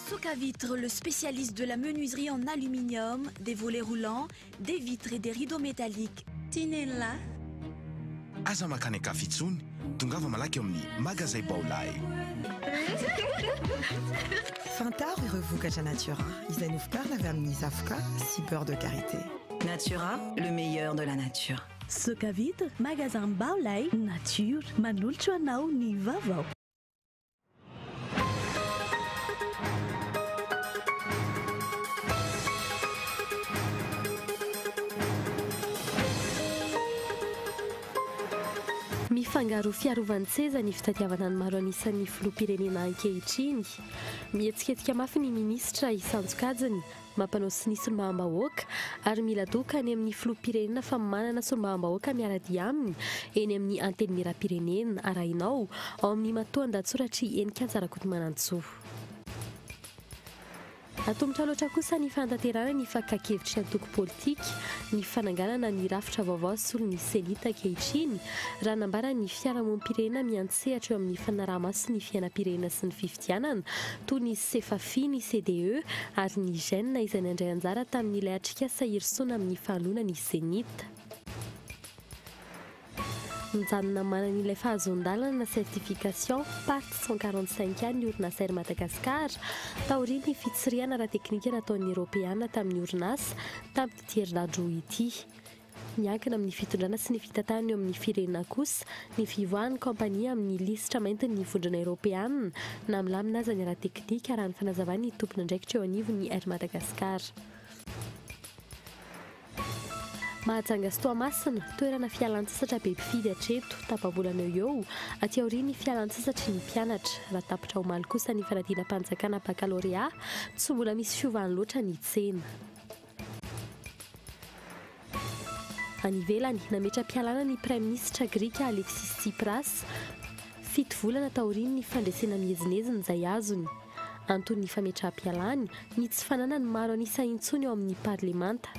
Socavitre, le spécialiste de la menuiserie en aluminium, des volets roulants, des vitres et des rideaux métalliques. Tinella. Aza mankany an-kafa intsony, tongava malaky eo amin'ny Magazay Baolai. Fantaro ireo vokatra Natura izay novokarina avy amin'ny zavoka sy beurre de karité. Natura, le meilleur de la nature. Socavitre, magasin Baolai, Nature, manolotra ho anao ny vaovao. Mifangaro fiarovan-tseza ny fitadiavana ny maro an'isan'ny filoham-pirenena ankehitriny. Mihetsiketsika mafy ny minisitra isan-tsokajiny Mampanao sonia solombavambahoaka ary mila doka any amin'ny filoham-pirenena fa manana solombavambahoaka miara-dia aminy eny amin'ny Antenimierampirenena. Arahinao ao amin'ny matoan-dahatsoratr'i Henikanja Rakotomanantsoa. Atomotra loatra kosa ny fanatanterahana ny fakan-kevitry ny antoko politika ny fananganana ny rafitra vaovao solon'ny Cenit ankehitriny, raha nambaran'ny fiarahamonim-pirenena miantsehatra eo amin'ny fanaraha-maso ny fiainam-pirenena sy ny fifidianana, toy ny Sefafi, ny CDE ary ny Gen izay nandray anjara tamin'ilay atrikasa hirosoana amin'ny fanoloana ny Cenit. Mijanona manana ilay fahazoan-dalana na certification part 145 A ny orinasa Air Madagascar taorian'ny fitsirihana ara-teknika nataon'ny Eoropeana tamin'ny orinasa tamin'ity herinandro ity. Miankina amin'ny fitondrana sy ny fitantanana eo amin'ny firenena kosa ny fivoahan'ny kaompania amin'ny lisitra maintin'ny Vondrona Eoropeana na milamina aza ny ara-teknika, raha ny fanazavan'ny tompon'andraikitra eo anivon'ny Air Madagascar. Mahajanga sy Toamasina, toerana fialan-tsasatra be mpifidy hatreto, tapa-bolana eo ho eo aty aorian'ny fialan-tsasatry ny mpianatra. Raha tapitra omaly kosa ny fanadinam-panjakana bakalorea, tsy mbola misy fiovany loatra ny tsena. Any ivelany, nametra-pialana ny praiminisitra grika Alexis Tsipras, fito volana taorian'ny fandresena miezinezina izay azony. Anton'ny fametraham-pialany, ny tsy fananany maro an'isa intsony ao amin'ny parlemanta.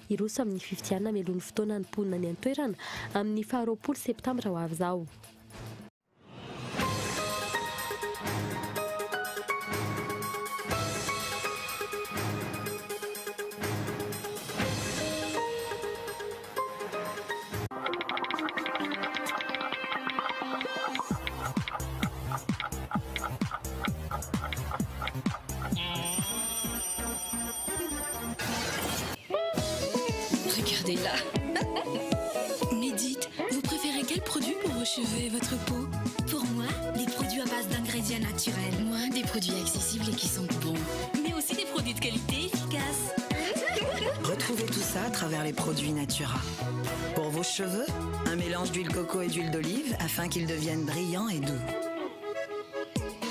Hiroso amin'ny fifidianana mialoha ny fotoana ny mponina any an-toerana amin'ny faha 20 septambra ho avy izao. Regardez-la. Mais dites, vous préférez quel produit pour vos cheveux et votre peau? Pour moi, des produits à base d'ingrédients naturels. Moi, des produits accessibles et qui sont bons. Mais aussi des produits de qualité efficaces. Retrouvez tout ça à travers les produits Natura. Pour vos cheveux, un mélange d'huile coco et d'huile d'olive afin qu'ils deviennent brillants et doux.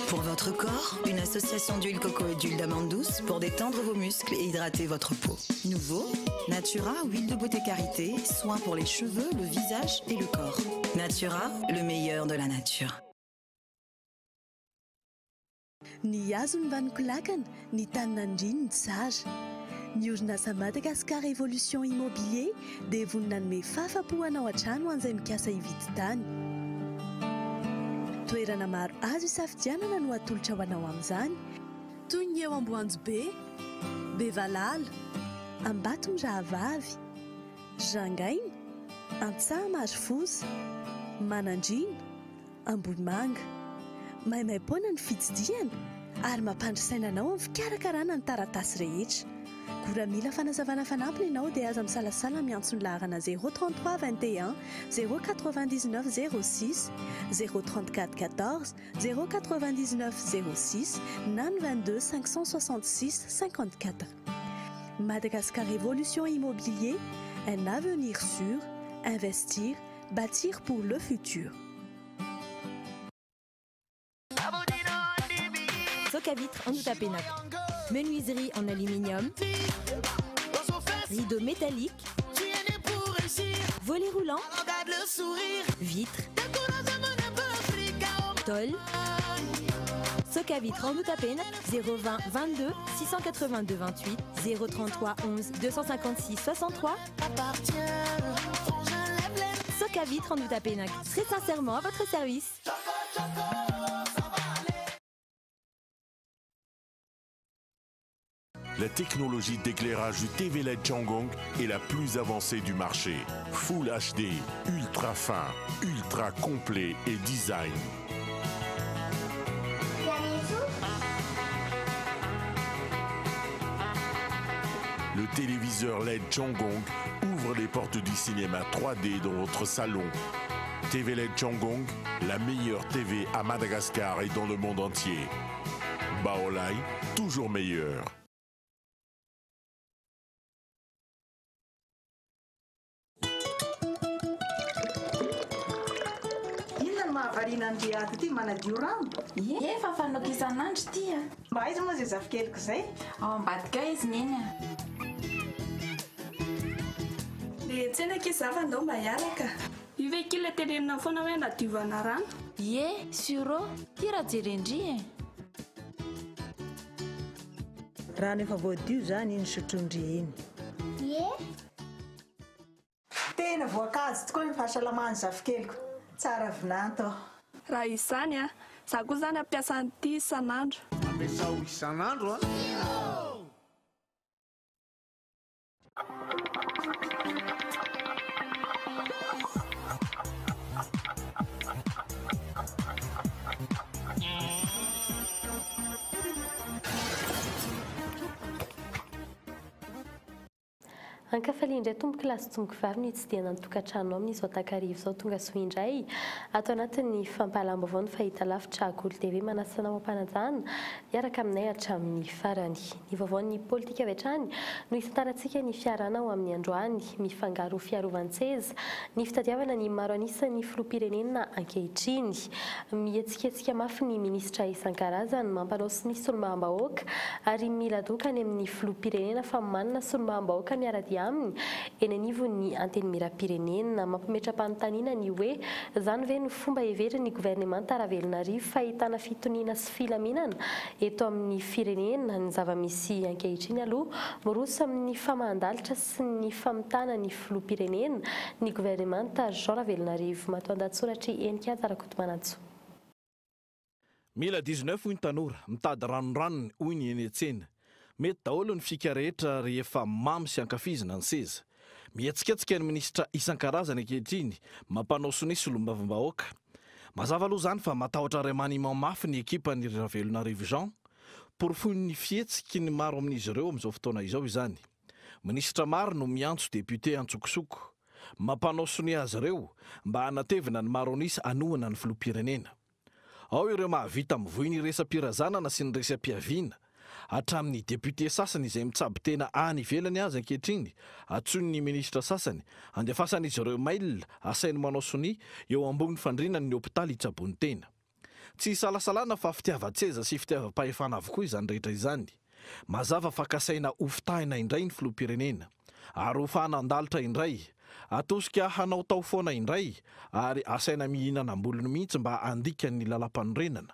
Pour votre corps, une association d'huile coco et d'huile d'amande douce pour détendre vos muscles et hydrater votre peau. Nouveau, Natura, huile de beauté karité, soin pour les cheveux, le visage et le corps. Natura, le meilleur de la nature. Ny hazo no vanon-kolakana, ny tany nandriany ny tsara. Ny orinasa Madagascar Evolution Immobilier dia vonona hanome fahafapo anao hatrany ho an'izay mikasa hividy tany. Toerana maro azo isafidianana no atolotra ho anao amin'izany, toy ny eo Amboanjobe, Bevalala, Ambatomirahavavy, Rangaina, Antsahamarifoza, Manandriana, Ambohimanga. Maimaimpoana ny fitsidihana ary mampandry saina anao amin'ny fikarakarana ny taratasy rehetra. Koa raha mila fanazavana fanampiny ianao dia aza misalasala miantso ny laharana 0 33 21 0 99 06, 0 34 14 0 99 06 na ny 22 566 54. Madagascar Evolution Immobilier, un avenir sûr, investir, bâtir pour le futur. Socavitre Andohatapenaka. Menuiserie en aluminium, rideaux métalliques, volets roulants, vitres, tôle. Socavitre Andohatapenaka 020 22 682 28 033 11 256 63. Socavitre Andohatapenaka, très sincèrement à votre service. La technologie d'éclairage du TV LED Changgong est la plus avancée du marché. Full HD, ultra fin, ultra complet et design. Le téléviseur LED Changgong ouvre les portes du cinéma 3D dans votre salon. TV LED Changgong, la meilleure TV à Madagascar et dans le monde entier. Baolai, toujours meilleur. Inona no mahavariana an'ity ato ity manadio rano? Ie, efa fanaoko isan'andro ity a. Mba aiza moa izay zafikeliko izay? Ao ambadika ao izy neny a. Le tsena akia za fa ndao mba hiaraka. Io ve kila tenenina foana hoe anadiovana rano? Ie, sur ô, ty raha jeren-dry e. Rano efa voadio izany iny sotroin-dry iny. Ie. Tena voankazo tokoa ny fahasalaman'ny zafikeliko. Tsara vinanto aho. Raha izany a, za koa zany hampiasa an'ity isan'andro. Ampiasao isan'andro a! Ankafalia indray tompoko lahy sy tompoko vavy ny hitsidihana ny tokantranonao amin'izao takariva izao. Tonga soa indray ato anatin'ny fampahalam-baovao ny fahitalavitra Kolo TV. Manasa anao am-panajana hiaraka aminay hatramin'ny farany. Ny vaovaon'ny politika avy hatrany no hisantarantsika ny fiarahana ho amin'ny androany. Mifangaro fiarovan-tseza ny fitadiavana ny maro an'isa ny filoham-pirenena ankehitriny. Mihetsiketsika mafy ny minisitra isan-karazany, mampanao sonia solombavambahoaka ary miladoka any amin'ny filoham-pirenena fa manana solombavambahoaka miara-dia aminy eny anivon'ny Antenimierampirenena. Mampametra-panontaniana ny hoe izany ve no fomba heverin'ny governemanta Ravelonarivo fa ahitana fitoniana sy filaminana eto amin'ny firenena? Ny zava-misy ankehitriny aloha, miroso amin'ny famahan-dalitra sy ny famitana ny filoham-pirenena ny governemanta Jean Ravelonarivo. Matoandahatsoratr'i Heninkaja Rakotomanantsoa. Mila 19 hoy ny tanora, mitady ranondranony hoy ny eny an-tsena. Mety daholo ny fika rehetra rehefa mamy sy ankafizina ny seza. Mihetsiketsika ny minisitra isan-karazany ankehitriny, mampanao sonia solombavambahoaka. Mazava aloha izany fa matahotra remaniement mafy ny ekipan'i Ravelonarivo Jean. Porofoin'ny fihetsiky ny maro amin'izy ireo amin'izao fotoana izao izany. Minisitra maro no miantso député antsokosoko. Mampanao sonia azy ireo mba hanatevina ny maro an'isa hanohana ny filoham-pirenena. Ao ireo mahavita mivoy ny resa-pirazanana sy ny resa-piaviana. Hatramin'ny député sasany izay mitsabo tena any ivelany aza ankehitriny, antsoin'ny minisitra sasany, andefasan'izy ireo mail asainy manao sonia eo ambony fandrinany ny hopitaly hitsaboany tena. Tsy isalasalana fa fitiavan-tseza sy fitiavam-pahefana avokoa izany rehetra izany. Mazava fa kasaina hofitahina indray ny filoham-pirenena. Ary hofahanan-dalitra indray. Atosika hanaotao foana indray ary asaina mihinana am-bolony mihitsy mba handika ny lalàmpanorenana.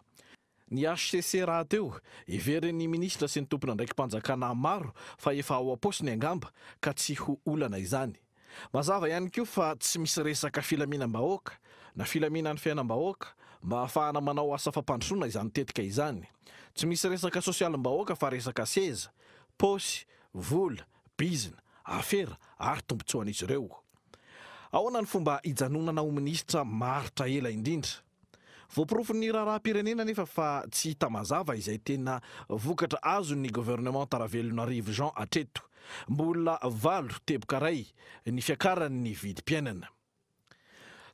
Ny hcc rahateo, heverin'ny minisitra sy ny tompon'andraiki-panjakana maro fa efa ao am-paosiny angamba ka tsy ho olana izany. Mazava ihany koa fa tsy misy resaka filaminam-bahoaka na filaminan'ny fiainam-bahoaka mba hahafahana manao asa fampandrosoana izany tetika izany. Tsy misy resaka sosialim-bahoaka fa resaka seza, paosy, vola, bizina, afera ary tombontsoan'izy ireo. Ahoana ny fomba hijanonana ho minisitra maharitra ela indrindra? Voaporofon'ny raharaham-pirenena anefa fa tsy hita mazava izay tena vokatra azon'ny governemanta Ravelonarivo Jean hatreto. Mbola valo teboka iray ny fiakaran'ny vidim-piainana.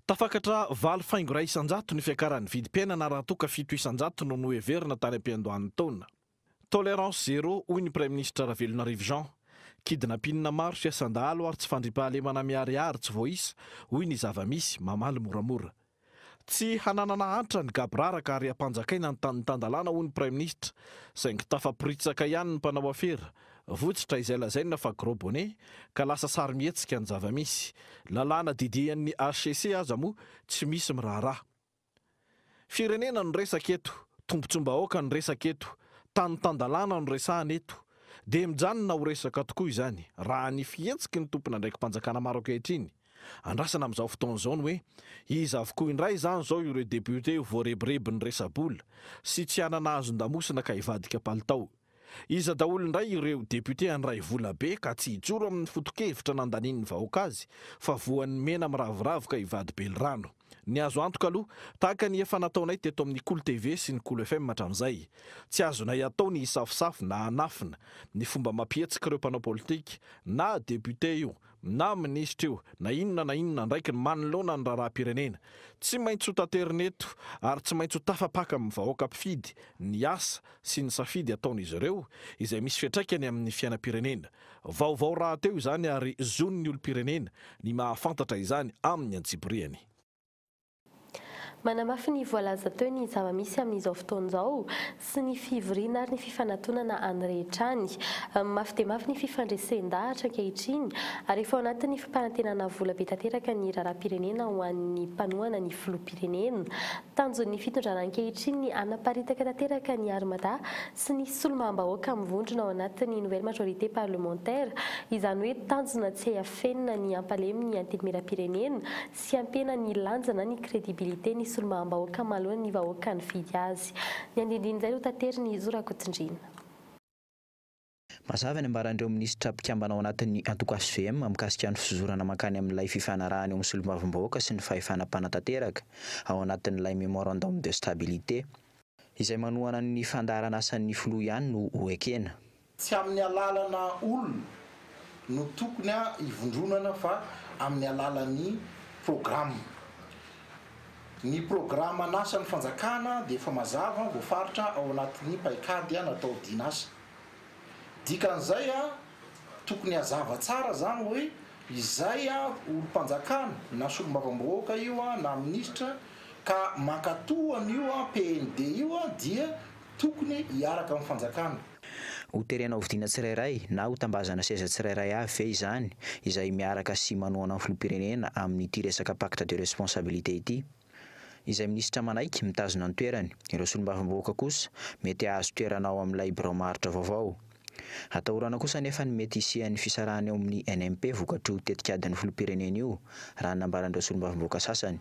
Tafakatra 8,1% ny fiakaran'ny vidim-piainana raha toa ka 7% no noheverina tany am-piandohan'ny taona. Tolérance zéro, hoy ny Praiminisitra Ravelonarivo Jean. Kidnapping maro sy asan-dahalo ary tsy fandriampahalemana miharihary tsy voaisa, hoy ny zava-misy, mamaly moramora. Tsy hananana antra ny gaboraraka ary hampanjakaina ny tany tan-dalàna, hoy ny Praiminisitra, saingy tafaporitsaka ihany ny mpanao afera, votsitra izay lazaina fa gros bonnet, ka lasa sarimihetsika ny zava-misy. Lalàna didian'ny HCC aza moa tsy misy miraharaha. Firenena no resaka eto, tombotsoam-bahoaka no resaka eto, tany tan-dalàna no resahana eto. Dia mijanona ho resaka tokoa izany, raha ny fihetsiky ny tompon'andraiki-panjakana maro ankehitriny. Andrasana amin'izao fotoana izao ny hoe, iza avokoa indray izany izao ireo depiote voarebirebin'ny resa-bola sy tsy hanana hazon-damosina ka hivadika palitao. Iza daholo indray ireo député handray vola be ka tsy hijoro amin'ny foto-kevitra nandanian'ny vahoaka azy fa voan'ny mena miraviravy ka hivadi-belirano. Ny azo antoka aloha, tahaka ny efa nataonay teto amin'ny Kolo TV sy ny Kolo FM hatramin'izay, tsy azonay atao ny hisafosafo na hanafina ny fomba amam-pihetsik'ireo mpanao politika, na député io, na minisitra io, na inona na inona andraikiny manoloana ny raharaham-pirenena. Tsy maintsy ho taterina eto ary tsy maintsy ho tafapaka amin'ny vahoaka mpifidy ny asa sy ny safidy ataon'izy ireo izay misy fiantraikany amin'ny fiainam-pirenena. Vaovao rahateo izany ary zon'ny olom-pirenena ny mahafantatra izany amin'ny antsipiriany. Manamafy ny voalaza teo ny zava-misy amin'izao fotoana izao sy ny fivoriana ary ny fifanatonana any rehetra any. Mafy dia mafy ny fifandresen-dahatra ankehitriny ary efa ao anatin'ny fampanantenana vola be tanteraka ny raharaham-pirenena ho an'ny mpanohana ny filoham-pirenena. Tanjon'ny fitondrana ankehitriny ny hanaparitaka tanteraka ny Armada sy ny solombavambahoaka mivondrona ao anatin'ny nouvelle majorité parlementaire, izany hoe tanjona tsy hay afenina ny hampalemy ny Antenimierampirenena sy hampihena ny lanja na ny crédibilité ny solombavambahoaka manoloana ny vahoaka nifidy azy. Ny andinindin'izay no taterin'i Zo Rakotondriana. Mazava ny ambaran'ireo minisitra mpikambana ao anatin'ny antoko hvm mikasika ny fizorana mankany amin'ilay fifanarahana eo amin'ny solombavambahoaka sy ny fahefana mpanatanteraka ao anatin'ilay Memorandum de stabilité. Izay manohana ny fandaharan'asan'ny filoha ihany no ho ekena. Tsy amin'ny alalana olona no tokony hivondronana fa amin'ny alalan'ny programa. Ny programan'asan'ny fanjakana dia efa mazava voafaritra ao anatin'ny paikady natao dinasa. Dikan'izay tokony hazava tsara izany hoe izay olom-panjakana na solombavambahoaka io na minisitra ka mankatoa an'io PND io dia tokony hiaraka amin'ny fanjakana. Ho terena hovidiana tsirairay na ho tambazana seza tsirairay avy ve izany izay miaraka sy manohana ny filoham-pirenena amin'ity resaka pacte de responsabilité ity? Izay minisitra manaiky, mitazona ny toerany. Ireo solombavambahoaka kosa, mety hahazo toerana ao amin'ilay birao maharitra vaovao. Atahorana kosa anefa ny mety hisian'ny fisarahana eo amin'ny NMP vokatr'io tetikadin'ny filoham-pirenena io, raha ny nambaran'ireo solombavambahoaka sasany.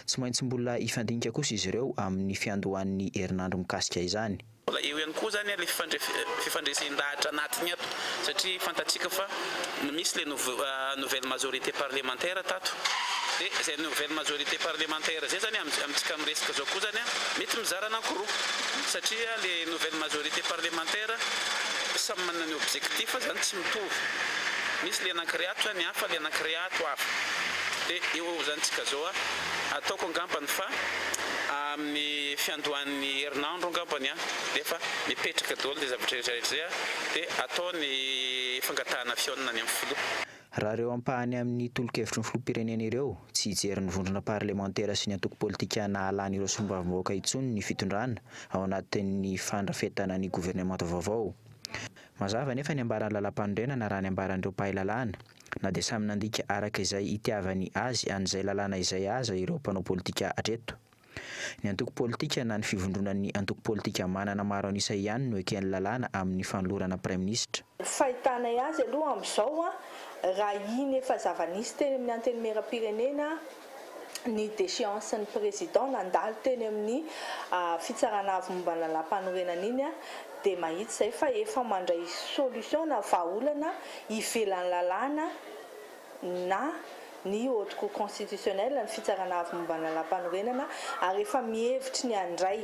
Tsy maintsy mbola hifandinika kosa izy ireo amin'ny fiandohan'ny herinandro mikasika izany. Mbola eo ihany koa izany ilay fifandresen-dahatra anatiny ato satria fantatsika fa misy ilay nouvelle majorité parlementaire tato. Dia izay nouvelle majorité parlementaire izay izany amintsika miresaka izao koa izany mety mizara anankiroa satria ilay nouvelle majorité parlementaire samy manana ny objectif izany tsy mitovy. Misy ilay anankiray ato izany hafa, ilay anankiray ato hafa. Dia eo izany tsika izao ataoko angambany fa amin'ny fiandohan'ny herinandro angambany an, dia efa mipetraka daholo izay zavatra rehetra rehetra izay an, dia atao ny fangatahana fihaonana any amin'ny filoha. Raha ireo ampahany amin'ny tolo-kevitry ny filoham-pirenena ireo, tsy hijery ny vondrona parlemantera sy ny antoko politika nahalany ireo solombavambahoaka intsony ny fitondrana ao anatin'ny fandrafetana ny governemanta vaovao. Mazava anefa ny ambaran'ny lalàmpanorenana raha ny ambaran'ireo mpahay lalàna, na dia samy nandika araka izay itiavany azy an'izay lalàna izay aza ireo mpanao politika hatreto. Ny antoko politika na ny fivondronan'ny antoko politika manana maro an'isa ihany no eken'ny lalàna amin'ny fanolorana praiminisitra. Ny fahitanay azy aloha amin'izao, raha iny efa zava-nisy teny amin'ny Antenimierampirenena ny déchéance-n'ny président nandalo teny amin'ny Fitsarana Avo momba ny Lalàmpanorenana iny dia mahitsy izay fa efa mandray solution na vahaolana ivelan'ny lalàna na ny Haute Cour Constitutionnelle, ny Fitsarana Avo momba ny Lalàmpanorenana ary efa mihevitry ny handray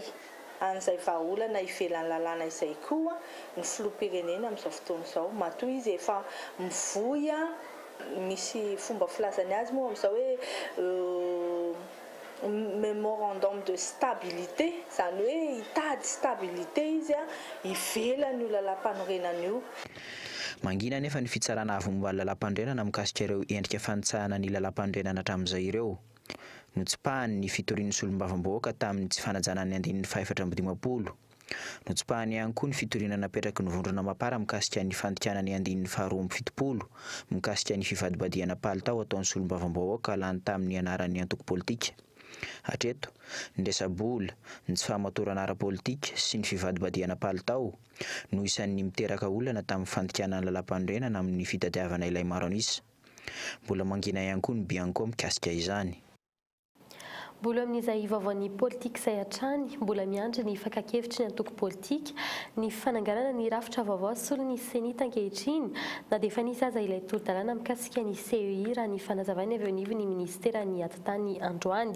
an'izay vahaolana ivelan'ny lalàna izay koa ny Filoham-pirenena amin'izao fotoana izao matoa izy efa mivoy Misy fomba filazany azy moa amin'izao hoe memorandum de stabilité, izany hoe hitady stabilité izy ivelan'io lalàmpanorenana io. Mangina anefa ny Fitsarana Avo momba ny Lalàmpanorenana mikasika ireo endrika fanitsahana ny lalàmpanorenana hatramin'izay ireo. Notsipahany ny fitorian'ny solombavambahoaka tamin'ny tsy fanajana ny andininy fahefatra amby dimampolo. Notsipahany ihany koa ny fitoriana napetraky ny vondrona Mapar mikasika ny fandikana ny andininy faharoa 72 mikasika ny fivadibadihana palitao ataon'ny solombavambahoaka lany tamin'ny anaran'ny antoko politika. Hatreto, ny resa-bola, ny tsy fahamatorana ara-politika sy ny fivadibadihana palitao no isan'ny miteraka olana tamin'ny fandikana ny lalàmpanorenana amin'ny fitadiavana ilay maro an'isa. Mbola mangina ihany koa ny Bianco mikasika izany. Mbola eo amin'izay vaovaon'ny politika izay hatrany, mbola miandry ny fakan-kevitry ny antoko politika ny fananganana ny rafitra vaovao solon'ny Cenit ankehitriny na dia efa nisy aza ilay tolo-dalàna mikasika ny CEI raha ny fanazavany avy eo anivon'ny minisiteran'ny atitany androany.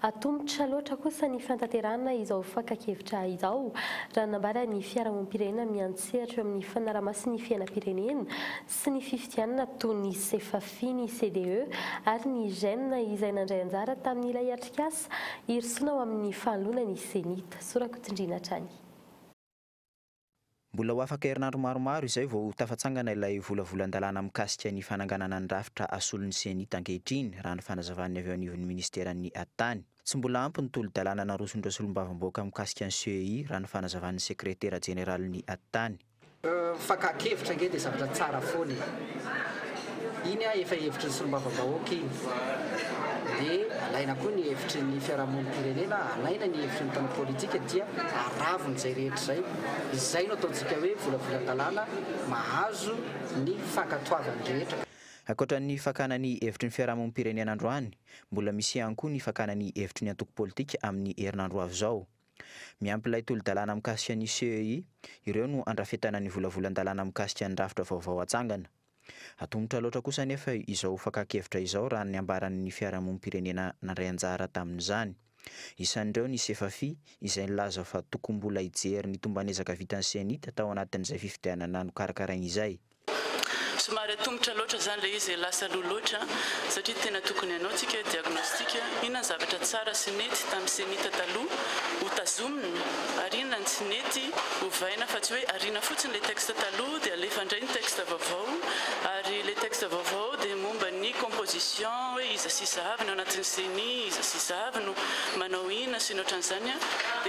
Atomotra loatra kosa ny fanatanterahana izao fakan-kevitra izao raha ny nambaran'ny fiarahamonim-pirenena miantsehatra eo amin'ny fanaramaso ny fiainam-pirenena sy ny fifidianana toy ny Sefafi, ny CDE ary ny Gen izay nandray anjara tamin'ilay atrikasa hirosoana ho amin'ny fanoloana ny Cenit. Sorakotindriana hatrany. Mbola ho afaka herinandro maromaro izay vao ho tafatsangana ilay volavolan-dalàna mikasika ny fananganana ny rafitra asolo ny Cenit ankehitriny, raha ny fanazavan'ny avy eo anivon'ny minisiteran'ny Atitany. Tsy mbola ampy ny tolo-dalàna naroson'ireo solombavambahoaka mikasika ny CEI, raha ny fanazavan'ny sekretera jeneralin'ny Atitany. Fakan-kevitra ange dia zavatra tsara foana e! Iny an efa hevitry ny solombavambahoaka iny. Dia alaina koa ny hevitry ny fiarahamonim-pirenena, alaina ny hevitry ny mpanao politika dia aravona izay rehetra izay. Izay no ataontsika hoe volavolan-dalàna mahazo ny fankatoavan'ny rehetra. Ankoatra ny fakana ny hevitry ny fiarahamonim-pirenena androany, mbola misy ihany koa ny fakana ny hevitry ny antoko politika amin'ny herinandro ho avy izao. Miampy ilay tolo-dalàna mikasika ny CEI, ireo no andrafetana ny volavolan-dalàna mikasika ny rafitra vaovao hatsangana. Atomotra loatra kosa anefa izao fakan-kevitra izao raha ny ambaran'ny fiarahamonim-pirenena nandray anjara tamin'izany. Isan'ireo ny Sefafi, izay nilaza fa tokony mbola hijery ny tomban'ezaka vitan'ny Cenit tao anatin'izay fifidianana nokarakarainy izay. Somary atomotra loatra izany ilay izy, lasa aloha loatra satria tena tokony hanao tsika diagnostic, inona ny zavatra tsara sy nety tamin'ny cenit taloha ho tazomina ary inona ny tsy nety ovaina fa tsy hoe ariana fotsiny ilay texte taloha dia alefa indray ny texte vaovao ary ilay texte vaovao dia momba ny composition hoe iza sy iza avy no anatin'ny ceni, iza sy iza avy no manao inona sy ny ohatran'izany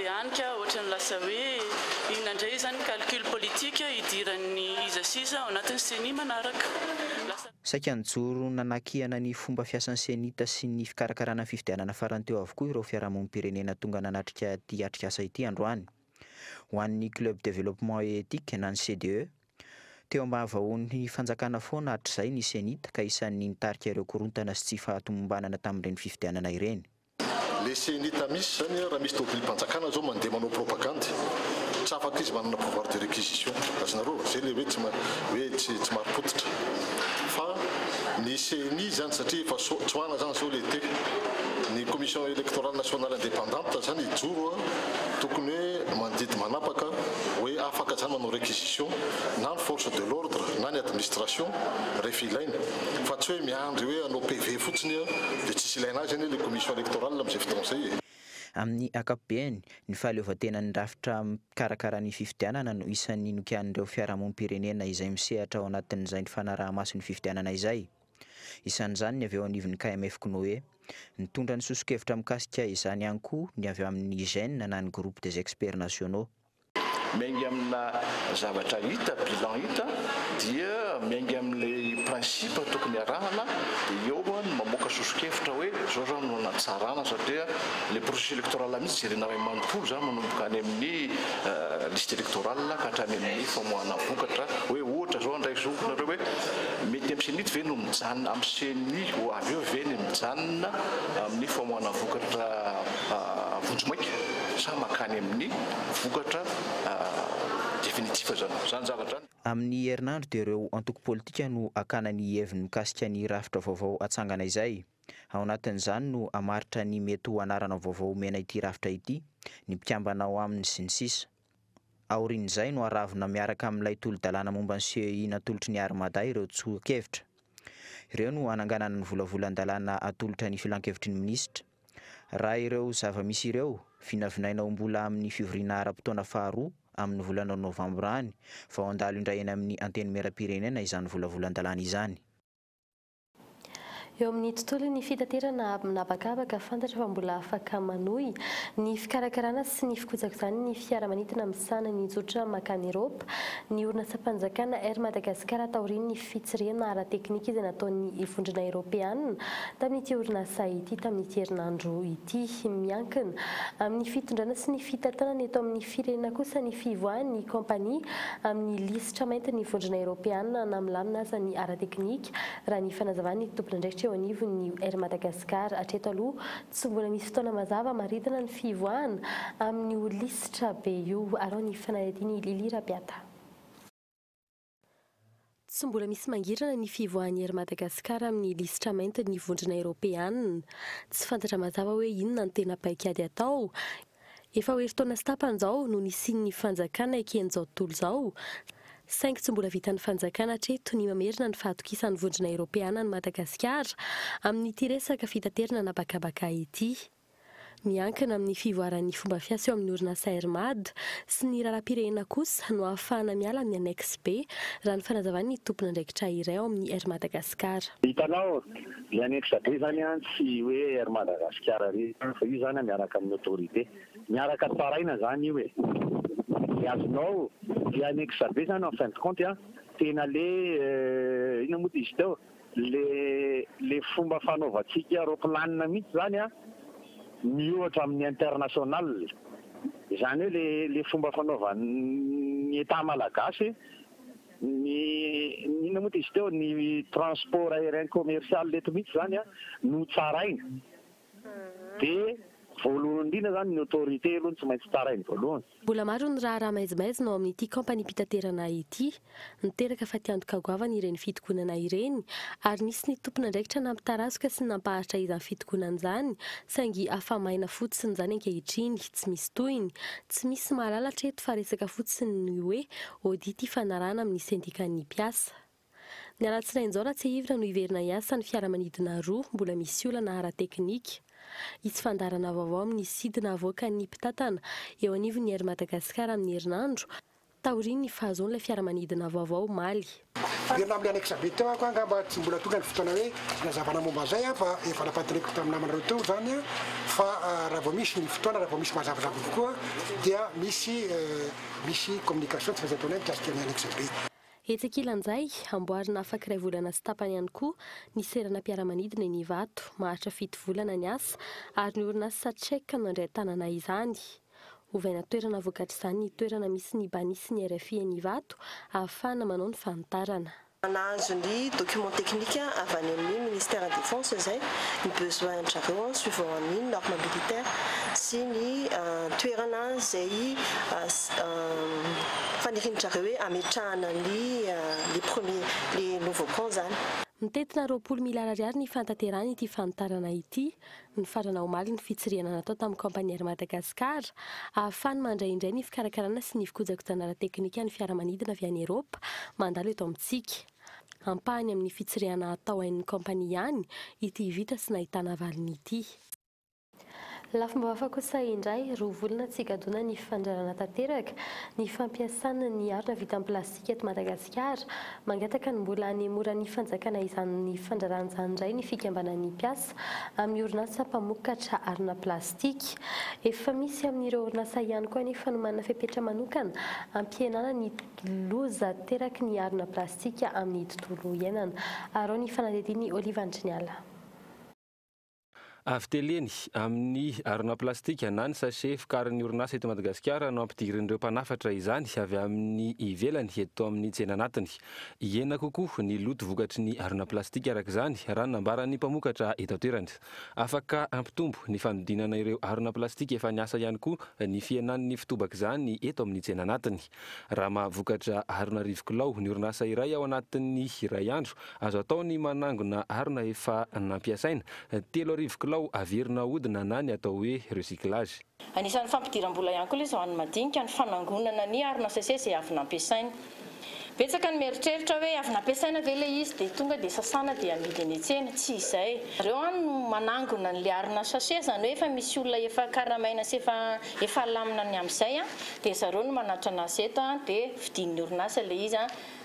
dia any ka ohatran'ny lasa hoe inona indray izany calcul politique hidiran'ny iza sy iza ao anatin'ny ceni manaraka. Lasa. Saika nijoro nanakihana ny fomba fiasan'ny Cenit sy ny fikarakarana ny fifidianana farany teo avokoa ireo fiarahamonim-pirenena tonga nanatrika ity atrikasa ity androany. Ho an'ny Club Développement et Ethique na ny CDE, teo ambavahoan'ny fanjakana foana hatrizay ny Cenit ka isan'ny nitarika ireo korontana sy tsy fahatomombanana tamin'ireny fifidianana ireny. Le cenit misy zany raha misy tomobilim-panjakana zao mandeha manao propagandy tsy afaka izy manana pouvoir de réquisition azonareo zay le hoe tsy hoe tsy tsy marim-pototra fa ny ceni zany satria efa tsoahana zany zao le te ny commission électorale nationale indépendante zany hijoro a tokony hoe mandidy manapaka hoe afaka zany manao réquisition na ny force de l'ordre na ny administration rehefa ilaina fa tsy hoe miandry hoe hanao PV fotsiny dia tsisy ilaina azy anie ilay commission électorale amin'izay fotoana izay e. Amin'ny ankapobeny, ny fahaleovantenan'ny rafitra mikarakara ny fifidianana no isan'ny nokianin'ireo fiarahamonim-pirenena izay misehatra ao anatin'izay fanaraha-maso ny fifidianana izay. Isan'izany ny avy eo anivon'ny KMF Cnoe. Nitondra ny soso-kevitra mikasika izany ihany koa ny avy amin'ny GEN na ny Groupe des Experts Nationaux. Miainga amina zavatra hita, bilan hita, dia miainga amin'ilay principe tokony arahana dia eo no mamoaka soso-kevitra hoe izao izany no hanatsarana satria ilay processus électoral mihitsy jerena iray manontolo izany manomboka any amin'ny liste électorale ka hatrany amin'ny famoahana vokatra hoe ohatra izao handray zoky nareo hoe mety amin'ny cenit ve no mijanona amin'ny ceni ho avy eo ve ny mijanona amin'ny famoahana vokatra vonjimaika sa mankany amin'ny vokatra definitif zany zany zavatra zany. Amin'ny herinandro dia ireo antoko politika no hakana ny heviny mikasika ny rafitra vaovao hatsangana izay. Ao anatin'izany no hamaritra ny mety ho anarana vaovao homena ity rafitra ity, ny mpikambana ao aminy sy ny sisa. Aorian'izay no haravona miaraka amin'ilay tolo-dalàna momba ny CEI natolotry ny Armada ireo tsoa-kevitra. Ireo no hananganana ny volavolan-dalàna atolotra ny filankevitry ny minisitra. Raha ireo zava-misy ireo, vinavinaina ho mbola amin'ny fivoriana ara-potoana faharoa amin'ny volana novambra any vao handalo indray eny amin'ny Antenimierampirenena izany volavolan-dalàna izany. Eo amin'ny tontolon'ny fitaterana amin'habakabaka, fantatra fa mbola afaka manohy ny fikarakarana sy ny fikojakojana ny fiaramanidina misahana ny zotra mankany Eropa ny orinasam-panjakana Air Madagascar taorian'ny fitsirihana ara-teknika izay nataon'ny Vondrona Eoropeana tamin'ity orinasa ity tamin'ity herinandro ity. Miankina amin'ny fitondrana sy ny fitantanana eto amin'ny firenena kosa ny fivoahan'ny kaompania amin'ny lisitra maintin'ny Vondrona Eoropeana na milamina aza ny ara-teknika, raha ny fanazavan'ny tompon'andraikitra eo. tompon'andraikitra eo anivon'ny Air Madagascar. Hatreto aloha, tsy mbola misy fotoana mazava hamaritana ny fivoahana amin'io lisitra be io. Araho ny fanadihadian'i Lily Rabiata. Tsy mbola misy mangirana ny fivoahan'ny Air Madagascar amin'ny lisitra maintin'ny Vondrona Eoropeanina. Tsy fantatra mazava hoe inona no tena paikady atao. Efa ho herintaona sy tapany izao no nisian'ny fanjakana eken'izao tontolo izao, saingy tsy mbola vitan'ny fanjakana hatreto ny mamerina ny fahatokisan'ny Vondrona Eoropeana an'i Madagasikara amin'ity resaka fitaterana an'habakabaka ity. Miankina amin'ny fivoaran'ny fomba fiasa eo amin'ny orinasa Air Mad sy ny raharaham-pirenena kosa no ahafahana miala amin'ny annexe B, raha ny fanazavan'ny tompon'andraikitra iray ao amin'ny Air Madagascar. Hitanao, le annexe B zany an tsy hoe Air Madagascar irery fa io zany an miaraka amin'ny autorité. Miaraka tsaraina zany io e. Le azonao, le annexe B zany en fin de compte an tena le inona moa izy teo? Le le fomba fanaovantsika roplanina mihitsy zany an miohatra amin'ny international. Izany hoe le le fomba fanaovan'ny Etat malagasy ny inona moa izy teo ny transport aérien commercial eto mihitsy zany an no tsaraina. Dia voalohany indrindra zany ny autorité aloha no tsy maintsy tsarainy voalohany. Mbola maro ny raharaha maizimaizina ao amin'ity kaompaniam-pitaterana ity. Niteraka fatiantoka goavana ireny fitokonana ireny ary nisy ny tompon'andraikitra nampitarazoka sy nampaharitra izany fitokonana izany saingy afa-maina fotsiny izany ankehitriny, tsy misy tohiny. Tsy misy mahalala hatreto fa resaka fotsiny ny hoe audit ifanarahana amin'ny sendikan'ny mpiasa. Ny alatsinainy izao raha tsiahivina no hiverina hiasa ny fiaramanidina roa mbola misy olana ara-teknika. Hisy fandaharana vaovao amin'ny sidina havoakan'ny mpitantana eo anivon'ny Air Madagascar amin'ny herinandro, taorian'ny fahazoan'ilay fiaramanidina vaovao omaly. Miverina amin'ilay annexe be teo aho angamba tsy mbola tonga ny fotoana hoe hilazavana momba an'izay fa efa nampantenaiko tamin'ny namanareo teo izany fa raha vao misy ny fotoana, raha vao misy mazavazava kokoa dia misy misy communication tsy maintsy ataonay mikasika ny annexe be. Etsy ankilan'izay, amboarina afaka iray volana sy tapany ihany koa ny seranam-piaramanidina eny Ivato. Maharitra fito volana ny asa ary ny orinasa Tchèque no handray an-tanana izany. Hovaina toerana vokatr'izany ny toerana misy ny Bani sy ny rfi eny Ivato ahafahana manao ny fanitarana. Nahazo ny document technique avy any amin'ny ministère défense izay, ny besoin an-dry zareo suivant ny norme militaire sy ny toerana izay fanirian-dry zareo hoe hametrahana ny les premiers les nouveaux camps izany. Mitentina 20 miliara ariary ny fanatanterahana ity fanitarana ity. Nifarana omaly ny fitsirihana natao tamin'ny kaompania Air Madagascar, ahafahany mandray indray ny fikarakarana sy ny fikojakojana ara-teknika ny fiaramanidina avy any Eropa mandalo eto amintsika. Ampahany amin'ny fitsirihana atao ain'ny kaompania ihany ity vita sy nahitana valiny ity. Lafim-baovao hafa kosa indray, roa volana tsy higadona ny fandrarana tanteraka ny fampiasana ny harona vita amin'ny plastika eto Madagasikara. Mangataka ny mbola hanemoran'ny fanjakana izany fandrarana izany indray ny fikambanan'ny mpiasa amin'ny orinasa mpamokatra harona plastika. Efa misy amin'ireo orinasa ihany koa anefa no manana fepetra manokana hampihenana ny loza ateraky ny harona plastika amin'ny tontolo iainana. Araho ny fanadihadian'i Olive Andriniala. Avy teleny amin'ny harona plastika na ny sachet vokarin'ny orinasa eto Madagasikara no ampidirin'ireo mpanafatra izany avy amin'ny ivelany eto amin'ny tsena anatiny. Hihena kokoa ny loto vokatry ny harona plastika araka izany raha ny nambaran'ny mpamokatra eto an-toerana. Afaka hampitombo ny fanodinana ireo harona plastika efa niasa ihany koa ny fihenan'ny fitobak'izany eto amin'ny tsena anatiny. Raha mahavokatra harona arivo kilao ny orinasa iray ao anatin'ny iray andro, azo atao ny manangona harona efa nampiasaina, 3000 kilao averina ahodina na ny atao hoe recyclage. Anisan'ny fampidiram-bola ihany koa ilay izy ho an'ny madinika ny fanangonana ny harona sachet izay avy nampiasaina. Betsaka ny mieritreritra hoe avy nampiasaina ve ilay izy dia tonga dia sasana dia amidy eny an-tsena. Tsy izay. Ireo any no manangona an'ilay harona sachet, izany hoe efa misy olona efa karamaina sy efa efa alamina ny amin'izay dia zareo no manatitra anazy eto dia vidian'ny orinasa ilay izy.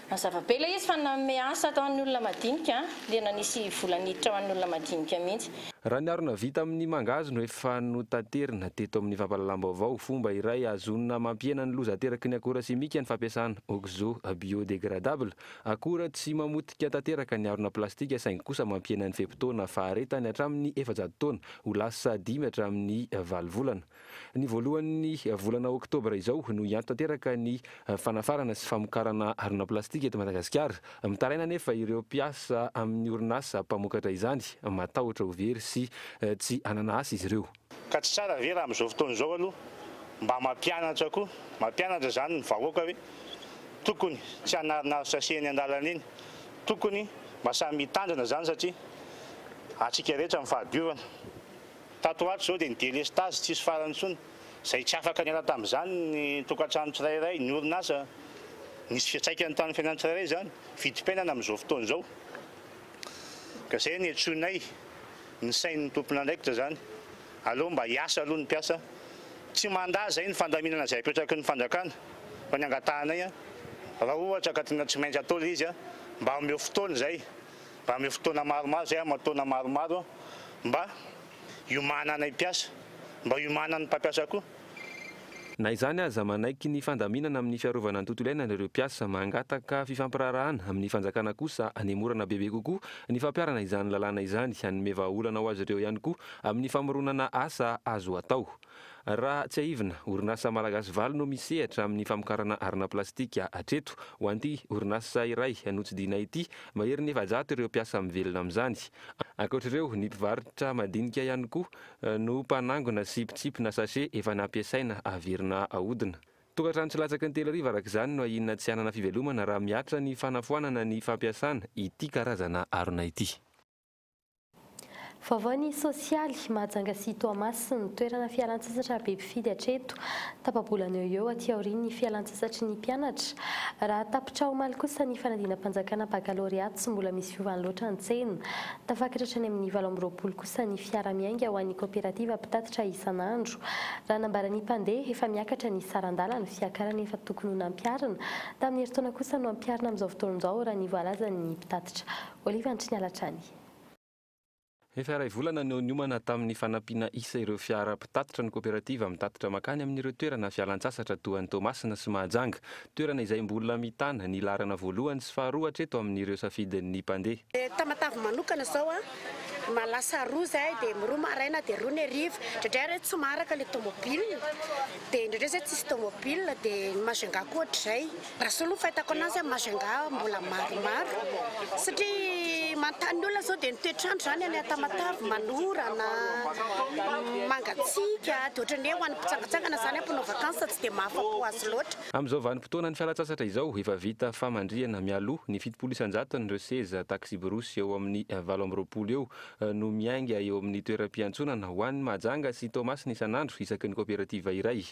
Mazava be ilay izy fa nanome asa ho an'ny olona madinika, tena nisy vola niditra ho an'ny olona madinika mihitsy. Raha ny harona vita amin'ny mangahazo no efa notaterina teto amin'ny fampahalalam-baovao, fomba iray ahazoana mampihena ny loza ateraky ny akora simika ny fampiasana oxo biodégradable, akora tsy mamotika tanteraka ny harona plastika saingy kosa mampihena ny fe-potoana faharetany hatramin'ny 400 taona ho lasa dimy hatramin'ny valo volana. Ny voalohan'ny volana oktobra izao no hianto tanteraka ny fanafarana sy famokarana harona plastika eto Madagasikara. Mitaraina anefa ireo mpiasa amin'ny orinasa mpamokatra izany, matahotra ho very sy tsy hanana asa izy ireo. Ka tsy tsara ve raha amin'izao fotoana izao aloha mba mampianatra koa, mampianatra izany ny vahoaka hoe tokony tsy hanarinary sachet eny an-dalana eny, tokony mba samy hitandrina izany satria antsika rehetra ny fahadiovana. Tato ho ato izao dia ny delestazy tsisy farany intsony, izay tsy afaka niala tamin'izany ny tokantrano tsirairay, ny orinasa, nisy fiantraikany tamin'ny fiainan'ny tsirairay izany, vidim-piainana amin'izao fotoana izao. Ka izay no iantsoanay ny sain'ny tompon'andraikitra izany, aleo mba hiasa aloha ny mpiasa, tsy mandà izay ny fandaminana izay apetraky ny fanjakana, fa ny angatahanay raha ohatra ka tena tsy maintsy atao ilay izy, mba omeo fotoana izay. Mba omeo fotoana maromaro izay aman-taona maromaro mba hiomananay mpiasa, mba hiomanan'ny mpampiasa koa. Na izany aza, manaiky ny fandaminana amin'ny fiarovana ny tontolo iainana ireo mpiasa. Mangataka fifampiraharahana amin'ny fanjakana kosa hanemorana bebe kokoa ny fampiharana izany lalàna izany. Hanome vahaolana ho azy ireo ihany koa amin'ny famoronana asa azo atao. Raha tsiahivina, orinasa malagasy valo no misehatra amin'ny famokarana harona plastika hatreto. Ho an'ity orinasa iray notsidihina ity, maherin'ny 400 ireo mpiasa mivelona amin'izany. Ankoatra ireo, ny mpivarotra madinika ihany koa no mpanangona sy mpitsipona sachet efa nampiasaina averina ahodina. Tokantrano tsy latsaky ny 3000 araka izany no ahiana tsy hanana fivelomana raha mihatra ny fanafoanana ny fampiasana ity karazana harona ity. Vaovao ny sosialy, Mahajanga sy Toamasina, toerana fialan-tsasatra be mpifidy hatreto. Tapa-bolana eo ho eo aty aorian'ny fialan-tsasatry ny mpianatra. Raha tapitra omaly kosa ny fanadinam-panjakana bakalorea tsy mbola misy fiovany loatra ny tsena. Tafakatra hatrany amin'ny 28 kosa ny fiara miainga ho an'ny kaoperativa mpitatitra isan'andro. Raha nambaran'ny mpandeha, efa miakatra ny saran-dalana, fiakarana efa tokony ho nampiharina tamin'ny herintaona kosa no ampiharina amin'izao fotoana izao raha ny voalazan'ny mpitatitra. Oliva Andriniala hatrany. Efa iray volana no niomana tamin'ny fanampiana isa ireo fiara mpitatitra ny koperativa mitatitra mankany amin'ireo toerana fialan-tsasatra toa an'i Toamasina sy Mahajanga. Toerana izay mbola mitana ny laharana voalohany sy faharoa hatreto amin'ireo safidin'ny mpandeha. Tamatave manokana izao a, mahalasa roa izahay dia roa maraina dia roa ny hariva. Indraindray ary tsy maharaka ilay tomobile dia indraindray izay tsisy tomobile dia ny Majunga koa ohatr'izay. Raha soa aloha fahitako anazy a Majunga mbola maromaro satria manontany ny olona zao dia ny toetr'andro zany any Tamatave manorana, mangatsiaka dia ohatran'ny hoe ho an'ny mpitsangatsangana zany mpanao vacances tsy dia mahafapo azy loatra. Amin'izao vanim-potoanan'ny fialan-tsasatra izao, efa vita famandrihana mialoha ny 70 isan-jaton'ireo seza taksiborosy eo amin'ny 28 eo no miainga eo amin'ny toeram-piantsonana ho an'i Mahajanga sy Toamasina isan'andro isaky ny kaoperativa iray.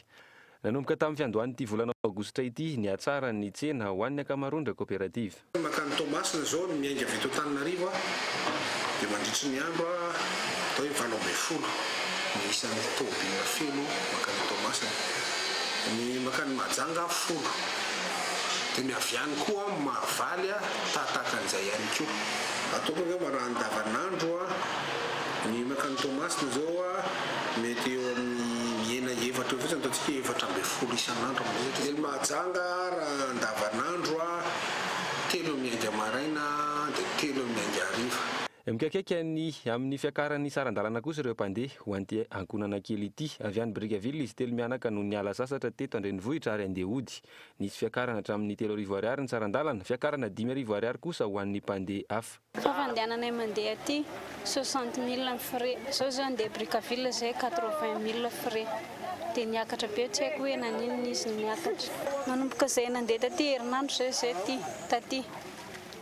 Nanomboka tamin'ny fiandohan'ity volana aogositra ity, nihatsara ny tsena ho an'ny ankamaroan'ireo kaoperativa. Mankany Toamasina izao ny miainga avy eto Antananarivo aho dia mandritry ny andro aho atao hoe 18 ny isan'ny tômôbila feno mankany Toamasina. Ny mankany Mahajanga aho folo. Dia ny avy any koa Mahavaly aho tahatahaka an'izay ihany koa. Ataoko angamba raha andavanandro aho ny mankany Toamasina izao aho mety eo amin'ny mihena efatra eo fotsiny ataontsika hoe 14 isan'andro amin'izay satria ny Mahajanga raha andavanandro aho telo miainga maraina dia telo miainga hariva. Mikaikaika ny amin'ny fiakaran'ny saran-dalana kosa ireo mpandeha ho an'ity ankohonana kely ity. Avy any Brickaville izy telo mianaka no niala sasatra teto an-drenivohitra ary handeha hody. Nisy fiakarana hatramin'ny 3000 ariary ny saran-dalana, fiakarana 5000 ariary kosa ho an'ny mpandeha hafa. Fa fandehananay mandeha aty, 60 mille ny frais, zao zao andeha Brickaville zay 80 mille frais, dia niakatra be tsy haiko hoe naninona izy no niakatra. Nanomboka zay nandeha taty herinandro zay zay ty taty,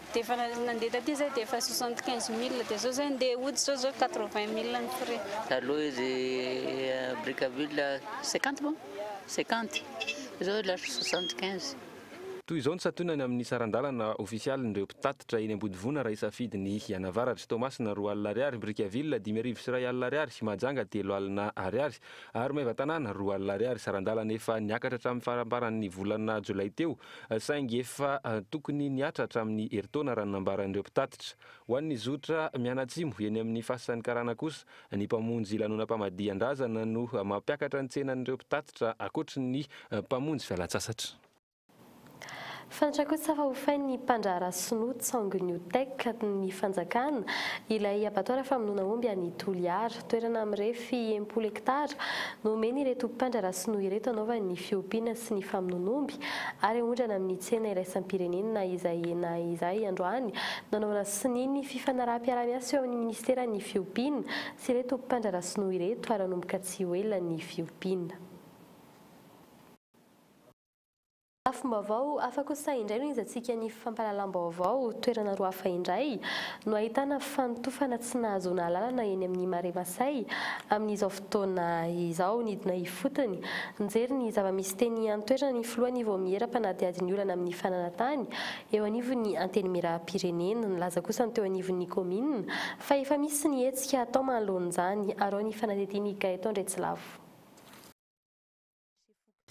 dia efa nandeha taty zay dia efa 75 mille, dia zao zay andeha hody zao zao 80 mille ny frais. Taloha izy Brickaville 50 moa? 50, zao lasa 75. Toy izao ny santionany amin'ny saran-dalana ofisialin'ireo mpitatitra eny Ambodivona raha hisafidy ny hianavaratra. Toamasina 20 ariary, Brickaville 501 ariary, Mahajanga 30 ariary ary Maevatanàna 20 ariary. Saran-dalana efa niakatra hatramin'ny faramparan'ny volana jolay teo saingy efa tokony nihatra hatramin'ny herintaona raha ny nambaran'ireo mpitatitra. Ho an'ny zotra mianatsimo eny amin'ny fasan'ny karana kosa, ny mpamonjy lanonam-pamadihan-drazana no mampiakatra ny tsenan'ireo mpitatitra ankoatry ny mpamonjy fialan-tsasatra. Fantatra kosa fa hofain'ny mpandraharaha sinoa Tsang New Tech ny fanjakana ilay abattoir famonoana omby any Toliara. Toerana mirefy 60 hektara no omen'ireto mpandraharaha sinoa ireto hanaovany ny fiompiana sy ny famonoana omby ary haondrana amin'ny tsena iraisam-pirenena izay na izay androany nanaovana sonia ny fifanaraham-piaraha-miasa eo amin'ny minisiteran'ny fiompiana sy ireto mpandraharaha sinoa ireto ary hanomboka tsy ho ela ny fiompiana. Lafim-baovao hafa kosa indray no hizantsika ny fampahalalam-baovao. Toerana roa hafa indray no ahitana fanotofana tsy nahazoana alalana eny amin'ny Marais Masay amin'izao fotoana izao. Nidina ifotony nijery ny zava-misy teny an-toerana ny filohan'ny vaomiera mpanadihady ny olana amin'ny fananantany eo anivon'ny Antenimierampirenena. Nilaza kosa ny teo anivon'ny kaominina fa efa misy ny hetsika atao manoloana izany. Araho ny fanadihadian'i Gaëtan Andretsilavo.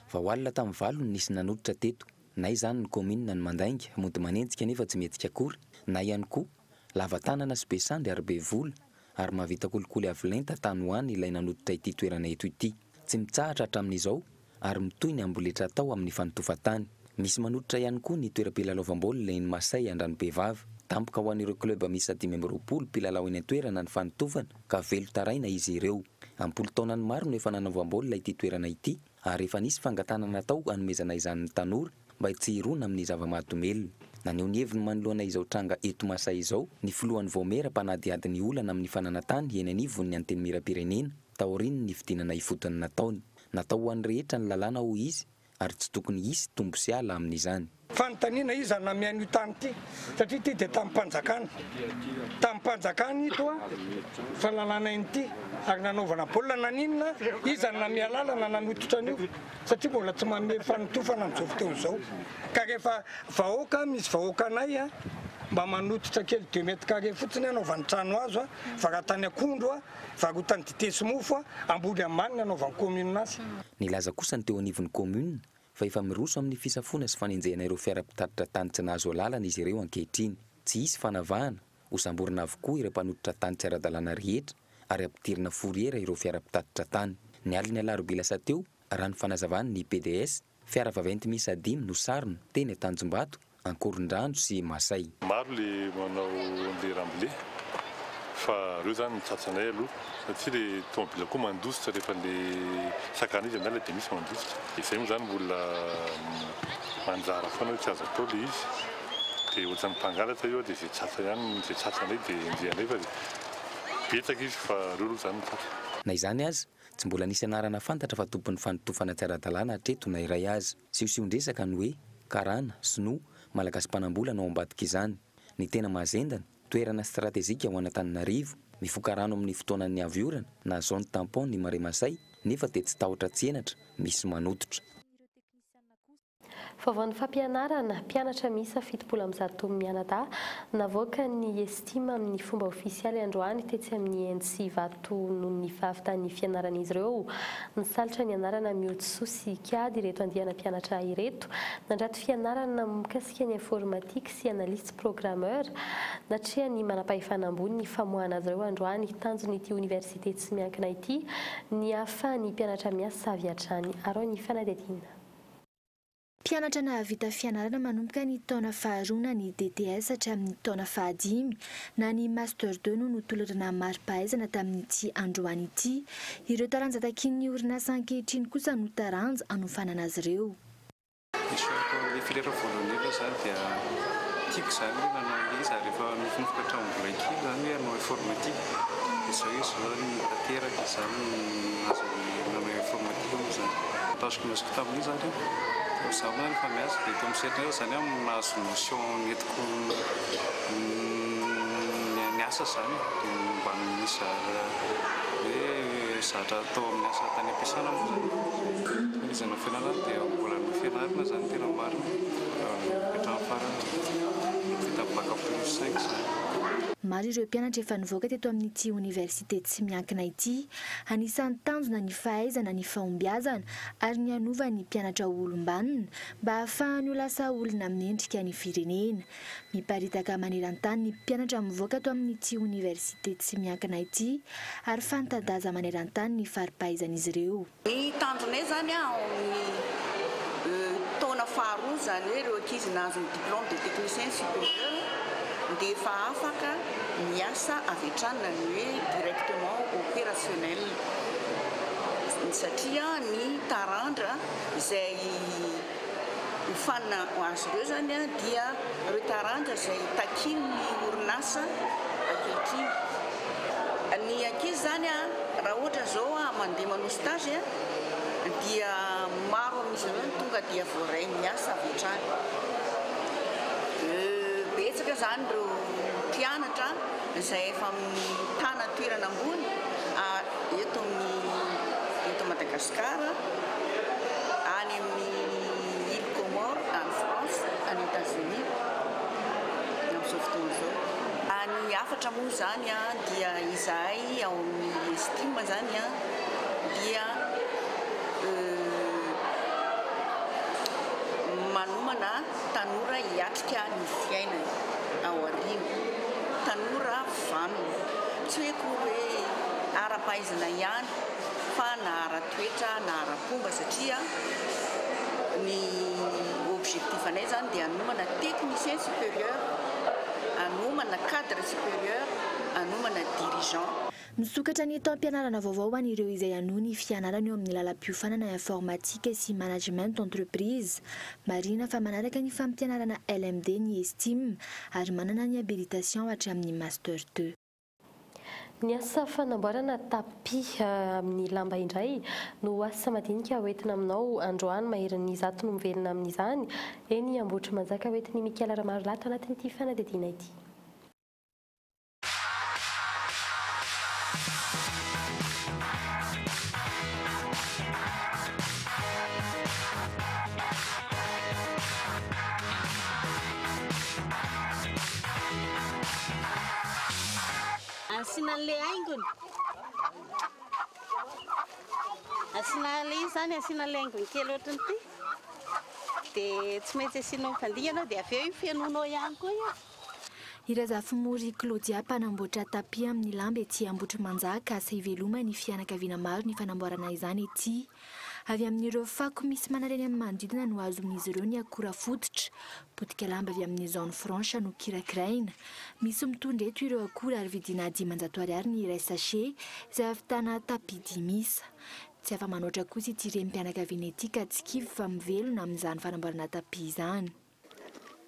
Vao alina tamin'ny valo no nisy nanototra teto. Na izany ny kaominina no mandainga, mody manenjika nefa tsy mihetsika akory, na ihany koa, lava tanana sy be sandry ary be vola, ary mahavita kolikoly avo lenta tany ho any ilay nanototra ity toerana eto ity. Tsy mitsahatra hatramin'izao ary mitohy ny amboletra atao amin'ny fanotofan-tany. Misy manototra ihany koa ny toeram-pilalaovam-baolina eny Masay Andranobevava. Tampoka ho an'ireo club miisa 25 mpilalao eny an-toerana ny fanotofana ka velon-taraina izy ireo. Am-polo taonany maro no efa nanaovam-baolina ity toerana ity ary efa nisy fangatahana natao hanomezana izany ny tanora mba tsy hirona amin'ny zava-mahadomelina. Naneho ny heviny manoloana izao tranga eto Masay izao ny filohan'ny vaomiera mpanadihady ny olana amin'ny fananantany eny anivon'ny Antenimierampirenena taorian'ny nifidianana ifotony nataony. Natao ho an'ny rehetra ny lalàna hoy izy ary tsy tokony hisy tombo sy ala amin'izany. Fanontaniana, Iza no namea an'io tany ity? Satria ity dia tanim-panjakana. Tanim-panjakana ito a, fa lalàna ity ary nanaovana baolina naninona? Iza no namea lalana nanototra an'io? Satria mbola tsy manome fanotofana amin'izao fotoana izao. Ka rehefa vahoaka, misy vahoaka anay a, mba manototra kely deux mètres carrés fotsiny hanaovany trano hazo a, varotany akondro a, varotany dite sy mofo a, amboly ambany ny hanaovan'ny commune azy. Nilaza kosa ny teo anivon'ny commune fa efa miroso amin'ny fisafoana sy fanenjehana ireo fiara mpitatitra tany tsy nahazo alalana izy ireo ankehitriny. Tsy hisy fanavahana, hosamborina avokoa ireo mpanototra tany tsy ara-dalàna rehetra ary hampidirina fourrière ireo fiara mpitatitra tany. Ny alin'ny alarobia lasa teo, raha ny fanazavan'ny PDS, Fiara vaventy miisa dimy no sarona teny Tanjombato, Ankorondrano sy Masay. Maro le manao anle ramble fa reo zany ny tratranay aloha satria le tomobile koa mandositra rehefa le sakana izy andala de misy mandositra de zay moa zany mbola manjara foana hoe tsy azo atao le izy de ohatran'ny mpangalatra io de ze tratra ihany ze tratranay de enjehanay fa betsaka izy fa reo aloha zany ny tratra. Na izany aza, Tsy mbola nisy anarana fantatra fa tompon'ny fanotofana tsy ara-dalàna hatreto na iray aza. Siosion-dresaka ny hoe, karana, sinoa, malagasy mpanam-bola no ao ambadik'izany. Ny tena mahazendana, toerana stratejika ho an'Antananarivo, mifoka rano amin'ny fotoanan'ny avy orana na zone tampon ny Marais Masay nefa dia tsy tahotra tsy henatra, misy manototra. Vaovaon'ny fampianarana, mpianatra miisa 170 mianadahy navoakan'ny Estima amin'ny fomba ofisialy androany tetsy amin'ny ENSI Ivato noho ny fahavitan'ny fianaran'izy ireo. Nisalotra ny anarana Miotsoa sy Kiady ireto andiana mpianatra ireto. Nandrato fianarana mikasika ny informatique sy analyste programmeur. Natrehan'ny manampahefana ambony ny famoahana azy ireo androany. Tanjon'ity oniversite tsy miankina ity ny hahafahan'ny mpianatra miasa avy hatrany. Araho ny fanadihadiana. Mpianatra nahavita fianarana manomboka ny taona faharoa na ny DTS hatramin'ny taona fahadimy na ny Master deux no notolorana mari-pahaizana tamin'ity androany ity. Ireo taranja takian'ny orinasa ankehitriny kosa no taranja hanofanana azy ireo. Ny filière voalohany indrindra izany dia tiako izany ilay nanao an'ilay izy ary efa nofinofiko hatramin'ny mbola kely izany hoe hanao informatique dia izao izy izao izany tanteraka izany nahazo nanao informatique moa izany. Tazoko nosiko tamin'iny izany an, izaho moa izany efa miasa dia teo amin'ny sehatra izany aho nahazo notion nentiko niasa izany e, dia mba nisy hoe zatra atao amin'ny asa tany am-piasana moa izany. Tokony izy hanao fianarana dia mbola hanao fianarana izany tena marina hatramin'ny farany vita bac plus cinq izany. Maro ireo mpianatra efa nivoaka teto amin'ity oniversite tsy miankina ity. Anisan'ny tanjona ny fahaizana ny fahombiazana ary ny hanova ny mpianatra ho olom-banona mba hahafahany ho lasa olona mendrika ny firenena. Miparitaka maneran-tany ny mpianatra mivoaka ato amin'ity oniversite tsy miankina ity ary fanta-daza maneran-tany ny fari-pahaizan'izy ireo. Ny tanjonay izany ao amin'ny taona Faharoa, izany hoe ireo ankizy nahazo ny diplôme de technicien supérieur dia efa afaka miasa avy hatrany na ny hoe directement opérationnel satria ny tarandra izay hofanina ho azy ireo izany dia ireo taranja izay takian'ny orinasa ankehitriny. Ny ankizy izany raha ohatra izao mandeha manao stage dia maro amin'izy ireo no tonga dia voaray miasa avy hatrany. Betsaka izany ireo mpianatra izay efa mitana toerana ambony eto amin'ny eto Madagasikara, any amin'ny îles Comores, any France, any Etats-Unis amin'izao fotoana izao. Ny hafatra moa izany dia izahay ao amin'ny Estim izany dia manomana tanora hiatrika ny fiainany ao aoriana, tanora vanona, tsy hoe akory hoe ara-pahaizana ihany fa na ara-toetra na ara-pomba satria ny objectif anay izany dia hanomana technicien supérieur, hanomana cadre supérieur, hanomana dirigeant. Misokatra ny taom-pianarana vaovao ho an'ireo izay hanohy ny fianarana eo amin'ny lalam-piofanana informatique sy management d'entreprise. Marihina fa manaraka ny fampianarana LMD ny Estim ary manana ny habilitation hatramin'ny Master deux. Ny asa fanamboarana tapis amin'ny lamba indray no asa madinika hoentina aminao androany. Maherin'ny 100 no mivelona amin'izany eny Ambohitrimanjaka hoentin'i Mickaël Ramarolahy ato anatin'ity fanadihadiana ity. Asiana an'ilay haingony. Asiana ilay izy izany, asiana ilay haingony kely ohatran'ity. Dia tsy maintsy asianao mifandingana dia avy eo io fenoinao ihany koa io. I Razafimory Claudia, mpanamboatra tapis amin'ny lamba etsy Ambohitrimanjaka, asa iveloman'ny fianakaviana maro ny fanamboarana izany ety. Avy amin'ireo fako misy manary eny amin'ny manodidina no ahazoan'izy ireo ny akora fototra. Potika lamba avy amin'ny zone franche no kirakiraina. Misy mitondra eto ireo akora ary vidiana 500 ariary ny iray sachet, izay ahavitana tapis dimy isa. Tsy afa-manoatra kosa ity renim-pianakaviana ity ka tsy kivy fa mivelona amin'izany fanamboarana tapis izany.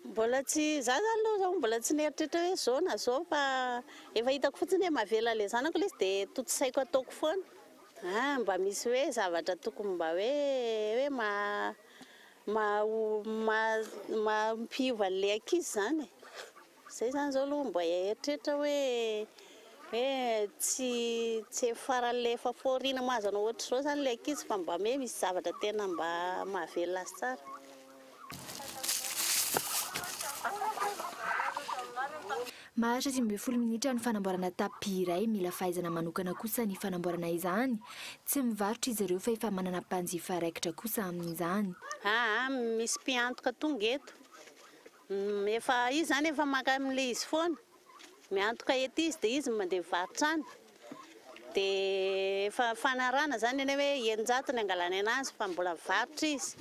Mbola tsy, za zany aloha zao mbola tsy nieritreritra hoe zao na zao fa efa hitako fotsiny hoe mahavela an'ilay zanako ilay izy dia tontosaiko ataoko foana. Ah mba misy hoe zavatra tokony mba hoe hoe maha maha mampiova an'ilay ankizy izany e. Zay zany zao aloha mba eritreritra hoe hoe tsy tsy faran'ilay efa fahoriana mahazo anao ohatr'izao zany ilay ankizy fa mba hoe misy zavatra tena mba mahavelona azy tsara. Maharitra 15 minitra ny fanamboarana tapis iray, mila fahaizana manokana kosa ny fanamboarana izany. Tsy mivarotra izy ireo fa efa manana mpanjifa raikitra kosa amin'izany. Aa misy mpiantoka tonga eto. Efa izy izany efa maka amin'ilay izy foana. Miantoka eto izy dia izy no mandeha mivarotra any. Dia efa fanarahana izany anie hoe 600 ny angalany anazy fa mbola mivarotra izy.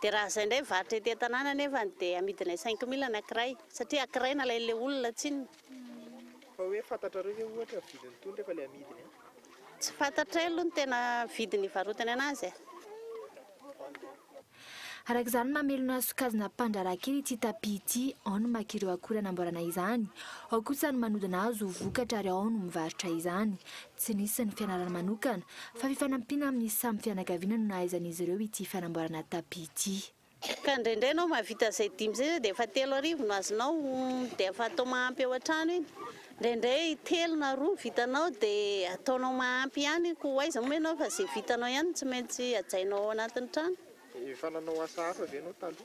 Dia raha izay indray mivarotra ety an-tanàna anefa dia amidinay 5000 ny ankiray satria ankiray nalain'ilay olona tsinona. Fa hoe fantatrareo ve ohatra ny vidin'ny tony rehefa ilay amidiny an? Tsy fantatray aloha ny tena vidiny ivarotany anazy e. Araka izany, mamelona sokajina mpandraharaha kely ity tapis ity, ao ny maka ireo akora anamboarana izany, ao kosa ny manodina azy ho vokatra ary ao no mivarotra izany. Tsy nisy ny fianarana manokana, fa fifanampiana amin'ny samy fianakaviana no nahaizan'izy ireo ity fanamboarana tapis ity. Ka indraindray ianao mahavita izay dimy izay dia efa 3000 no azonao dia efa atao mahampy ao an-trano iny. Indraindray telo na roa vitanao dia ataonao mahampy ihany iny koa ho aiza moa ianao fa izay vitanao ihany no tsy maintsy hajainao ao anatin'ny trano. Efa nanao asa hafa ve ianao taloha?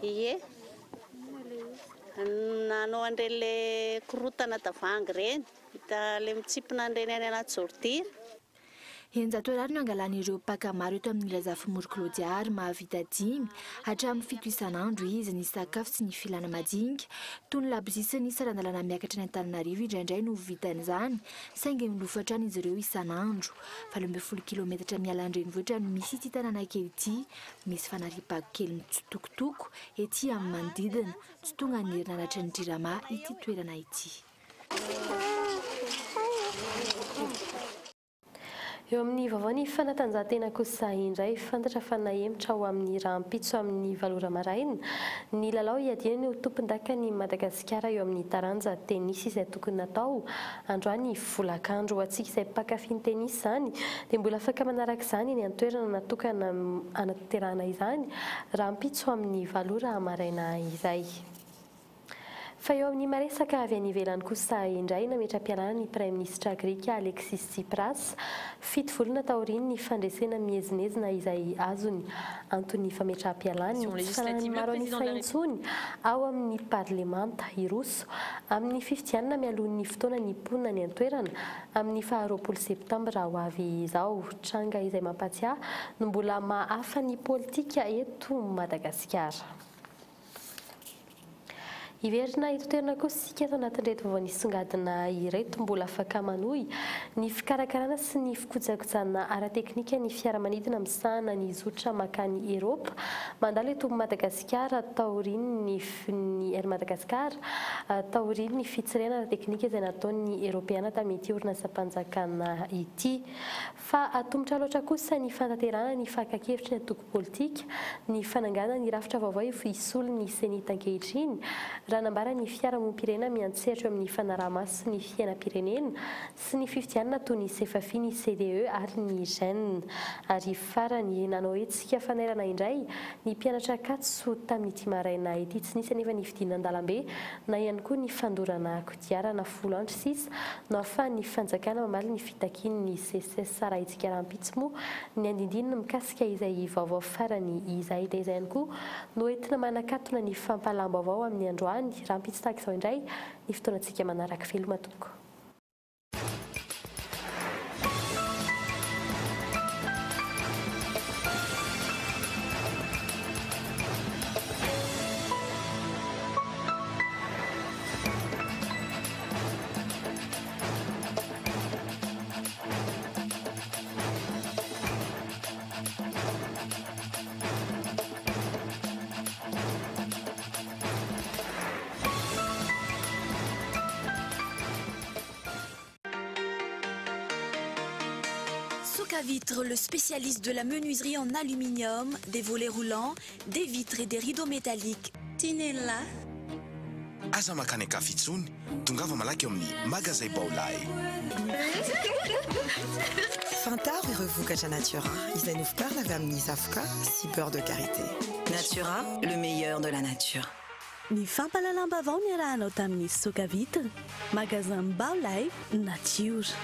Ie. Nanao an'ireny le korontana tavoahangy ireny. Hita le mitsimpona an'ireny any anaty ordure. 600 ariary no angalan'ireo mpaka maro eto amin'ny Razafimoro Claudia ary mahavita dimy hatramin'ny fito isan'andro izy. Ny sakafo sy ny filana madinika toy ny labozia sy ny saran-dalana miakatra any Antananarivo indraindray no vitan'izany saingy milofo hatrany izy ireo isan'andro. 18 kilometatra miala ny renivohitra no misy ity tanàna kely ity. Misy fanariam-pako kely mitsitokotoko ety amin'ny manodidina. Tsy tonga ny herin'aratry ny Jirama ity toerana ity. Eo amin'ny vaovao ny fanatanjahantena kosa indray, fantatra fa nahemotra ho amin'ny rahampitso amin'ny valo ora maraina ny lalao hiadiana ny ho tompondakan'i Madagasikara eo amin'ny taranja tenisy izay tokony natao androany folakandro. Ho antsika izay mpankafy ny tenisy izany dia mbola afaka manaraka izany eny an-toerana natokana hanatanterahana izany rahampitso amin'ny valo ora maraina izay. Fa eo amin'ny maresaka avy any ivelany kosa indray, nametra-pialana ny Praiminisitra Grika Alexis Tsipras, fito volana taorian'ny fandresena miezinezina izay azony. Anton'ny fametraham-pialany ny tsy fananany maro an'isa intsony ao amin'ny parlemanta. Hiroso amin'ny fifidianana mialoha ny fotoana ny mponina any an-toerana amin'ny faha 20 septambra ho avy izao. Tranga izay mampatsiahy no mbola maha hafa ny politika eto Madagasikara. Hiverina eto an-toerana kosa isika ato anatin'ireto vaovao nisongadina ireto. Mbola afaka manohy ny fikarakarana sy ny fikojakojana ara-teknika ny fiaramanidina misahana ny zotra mankany Eropa mandalo eto Madagasikara taorian'ny ny Air Madagascar taorian'ny fitsirihana ara-teknika izay nataon'ny Eropeana tamin'ity orinasam-panjakana ity. Fa atomotra loatra kosa ny fanatanterahana ny fakan-kevitry ny antoko politika, ny fananganana ny rafitra vaovao hisolo ny Cenit ankehitriny, raha nambara ny fiarahamonim-pirenena miantsehatra eo amin'ny fanaraha-maso ny fiainam-pirenena sy ny fifidianana toy ny Sefafi, ny CDE ary ny Gen. Ary farany, nanao hetsika fanairana indray ny mpianatra Ankatso tamin'ity maraina ity. Tsy nisy anefa ny fidinana an-dalambe na ihany koa ny fandorana kodiarana folo andro sisa no ahafahan'ny fanjakana mamaly ny fitakian'ny Seces. Arahintsika rahampitso moa ny andindininy mikasika izay vaovao farany izay. Dia izay ihany koa no entina manakatona ny fampahalam-baovao amin'ny androany. Rahampitso tahaka izao indray ny fotoanantsika manaraka. Veloma tompoko. Vitre, le spécialiste de la menuiserie en aluminium, des volets roulants, des vitres et des rideaux métalliques. Tinella. Aza mankany an-kafa intsony, tongava malaky eo amin'ny Magazay Baolai. Fantaro ireo vokatra Natura izay novokarina avy amin'ny zavoka sy beurre de karité. Natura, le meilleur de la nature. Ny fampahalalam-baovao niarahanao tamin'ny Soka Vitre, magasin Baolai Nature.